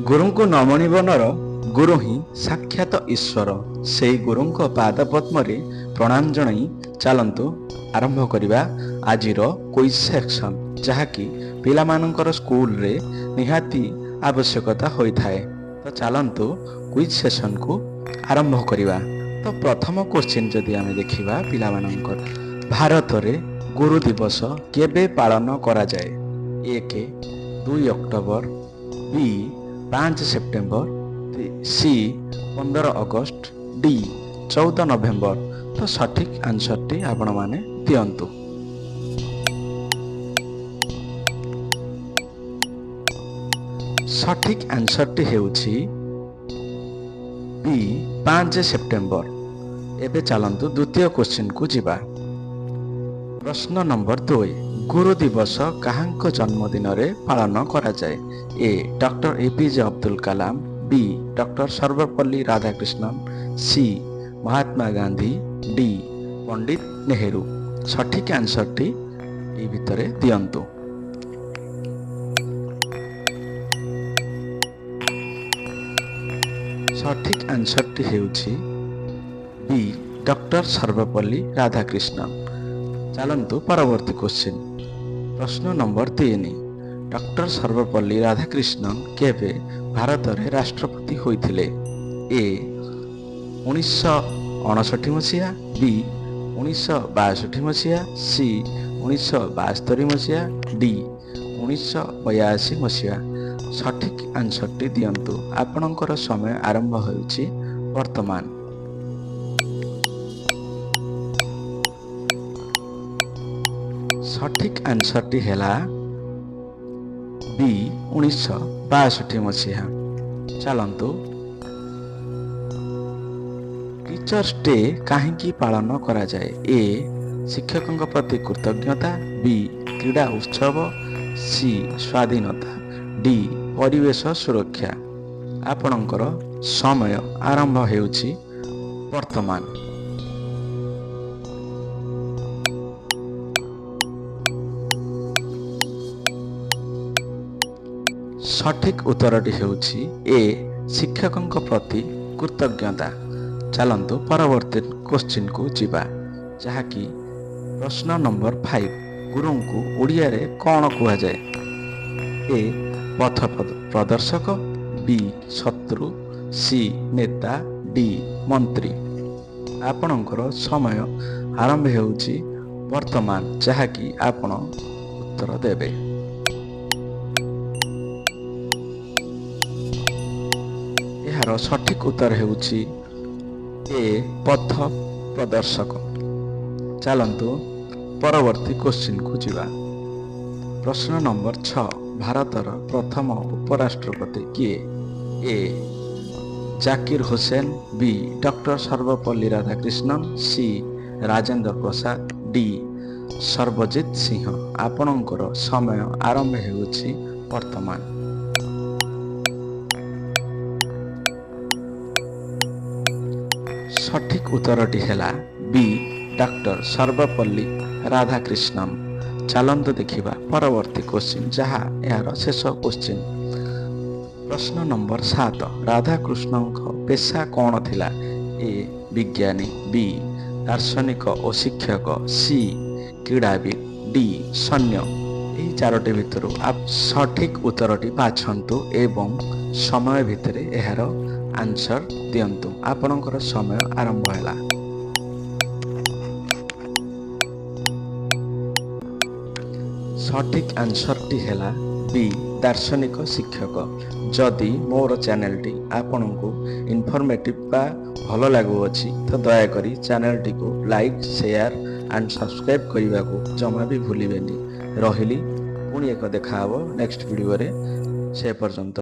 ଗୁରୁଙ୍କୁ ନ ମଣିବ ନର, ଗୁରୁ ହିଁ ସାକ୍ଷାତ ଈଶ୍ୱର। ସେଇ ଗୁରୁଙ୍କ ପାଦ ପଦ୍ମରେ ପ୍ରଣାମ ଜଣାଇ ଚାଲନ୍ତୁ ଆରମ୍ଭ କରିବା ଆଜିର କୁଇଜ୍ ସେକ୍ସନ୍, ଯାହାକି ପିଲାମାନଙ୍କର ସ୍କୁଲରେ ନିହାତି ଆବଶ୍ୟକତା ହୋଇଥାଏ। ତ ଚାଲନ୍ତୁ କୁଇଜ୍ ସେସନ୍କୁ ଆରମ୍ଭ କରିବା। ତ ପ୍ରଥମ କୋଶ୍ଚିନ୍ ଯଦି ଆମେ ଦେଖିବା ପିଲାମାନଙ୍କର, ଭାରତରେ ଗୁରୁ ଦିବସ କେବେ ପାଳନ କରାଯାଏ? 1, 2 ଅକ୍ଟୋବର, ବି, 5 September, C, 15 August, D, 14 November. ତ ସଠିକ୍ ଆନ୍ସରଟି ଆପଣମାନେ ଦିଅନ୍ତୁ। ସଠିକ୍ ଆନ୍ସରଟି ହେଉଛି ବି, 5 ସେପ୍ଟେମ୍ବର। ଏବେ ଚାଲନ୍ତୁ ଦ୍ୱିତୀୟ କୋଶ୍ଚିନ୍କୁ ଯିବା। ପ୍ରଶ୍ନ ନମ୍ବର 2, ଗୁରୁ ଦିବସ କାହାଙ୍କ ଜନ୍ମଦିନରେ ପାଳନ କରାଯାଏ? A, doctor APJ Abdul Kalam, B, doctor Sarvepalli Radhakrishnan, C, Mahatma Gandhi, D, Pandit Nehru. ସଠିକ୍ ଆନ୍ସରଟି ଏଇ ଭିତରେ ଦିଅନ୍ତୁ। ସଠିକ୍ ଆନ୍ସରଟି ହେଉଛି ବି, ଡକ୍ଟର ସର୍ବପଲ୍ଲୀ ରାଧାକୃଷ୍ଣନ। ଚାଲନ୍ତୁ ପରବର୍ତ୍ତୀ କୋଶ୍ଚିନ୍। ପ୍ରଶ୍ନ ନମ୍ବର 3, ଡକ୍ଟର ସର୍ବପଲ୍ଲୀ ରାଧାକୃଷ୍ଣନ କେବେ ଭାରତରେ ରାଷ୍ଟ୍ରପତି ହୋଇଥିଲେ? ଏ, 1959 ମସିହା, ବି, 1962 ମସିହା, ସି, 1972 ମସିହା, ଡି, 1982 ମସିହା। ସଠିକ୍ ଆନ୍ସରଟି ଦିଅନ୍ତୁ। ଆପଣଙ୍କର ସମୟ ଆରମ୍ଭ ହେଉଛି ବର୍ତ୍ତମାନ। ସଠିକ୍ ଆନ୍ସରଟି ହେଲା ବି, 1962 ମସିହା। ଚାଲନ୍ତୁ, ଟିଚର୍ସ ଡେ କାହିଁକି ପାଳନ କରାଯାଏ? ଏ, ଶିକ୍ଷକଙ୍କ ପ୍ରତି କୃତଜ୍ଞତା, ବି, କ୍ରୀଡ଼ା ଉତ୍ସବ, ସି, ସ୍ୱାଧୀନତା, ଡି, ପରିବେଶ ସୁରକ୍ଷା। ଆପଣଙ୍କର ସମୟ ଆରମ୍ଭ ହେଉଛି ବର୍ତ୍ତମାନ। ସଠିକ୍ ଉତ୍ତରଟି ହେଉଛି ଏ, ଶିକ୍ଷକଙ୍କ ପ୍ରତି କୃତଜ୍ଞତା। ଚାଲନ୍ତୁ ପରବର୍ତ୍ତୀ କୋଶ୍ଚିନ୍କୁ ଯିବା, ଯାହାକି ପ୍ରଶ୍ନ ନମ୍ବର 5, ଗୁରୁଙ୍କୁ ଓଡ଼ିଆରେ କ'ଣ କୁହାଯାଏ? ଏ, ପଥ ପ୍ରଦର୍ଶକ, ବି, ଶତ୍ରୁ, ସି, ନେତା, ଡି, ମନ୍ତ୍ରୀ। ଆପଣଙ୍କର ସମୟ ଆରମ୍ଭ ହେଉଛି ବର୍ତ୍ତମାନ, ଯାହାକି ଆପଣ ଉତ୍ତର ଦେବେ। ଏହାର ସଠିକ୍ ଉତ୍ତର ହେଉଛି ଏ, ପଥ ପ୍ରଦର୍ଶକ। ଚାଲନ୍ତୁ ପରବର୍ତ୍ତୀ କୋଶ୍ଚିନ୍କୁ ଯିବା। ପ୍ରଶ୍ନ ନମ୍ବର 6, ଭାରତର ପ୍ରଥମ ଉପରାଷ୍ଟ୍ରପତି କିଏ? ଏ, ଜାକିର ହୁସେନ, ବି, doctor Sarvepalli Radhakrishnan, C, Rajendra Prasad, D, Sarbajit ସିଂହ। ଆପଣଙ୍କର ସମୟ ଆରମ୍ଭ ହେଉଛି ବର୍ତ୍ତମାନ। ସଠିକ୍ ଉତ୍ତରଟି ହେଲା ବି, ଡକ୍ଟର ସର୍ବପଲ୍ଲୀ ରାଧାକୃଷ୍ଣନ। ଚାଲନ୍ତୁ ଦେଖିବା ପରବର୍ତ୍ତୀ କୋଶ୍ଚିନ୍, ଯାହା ଏହାର ଶେଷ କୋଶ୍ଚିନ୍। ପ୍ରଶ୍ନ ନମ୍ବର 7, ରାଧାକୃଷ୍ଣଙ୍କ ପେସା କ'ଣ ଥିଲା? ଏ, ବିଜ୍ଞାନୀ, ବି, ଦାର୍ଶନିକ ଓ ଶିକ୍ଷକ, ସି, କ୍ରୀଡ଼ାବିତ୍, ଡି, ସୈନ୍ୟ। ଏହି ଚାରୋଟି ଭିତରୁ ସଠିକ୍ ଉତ୍ତରଟି ବାଛନ୍ତୁ ଏବଂ ସମୟ ଭିତରେ ଏହାର ଆନ୍ସର ଦିଅନ୍ତୁ। ଆପଣଙ୍କର ସମୟ ଆରମ୍ଭ ହେଲା। ସଠିକ୍ ଆନ୍ସରଟି ହେଲା ବି, ଦାର୍ଶନିକ ଶିକ୍ଷକ। ଯଦି ମୋର ଚ୍ୟାନେଲଟି ଆପଣଙ୍କୁ ଇନଫର୍ମେଟିଭ୍ ବା ଭଲ ଲାଗୁଅଛି, ତ ଦୟାକରି ଚ୍ୟାନେଲଟିକୁ ଲାଇକ୍, ସେୟାର ଆଣ୍ଡ ସବସ୍କ୍ରାଇବ୍ କରିବାକୁ ଜମା ବି ଭୁଲିବେନି। ରହିଲି, ପୁଣି ଏକ ଦେଖାହେବ ନେକ୍ସଟ ଭିଡ଼ିଓରେ। ସେ ପର୍ଯ୍ୟନ୍ତ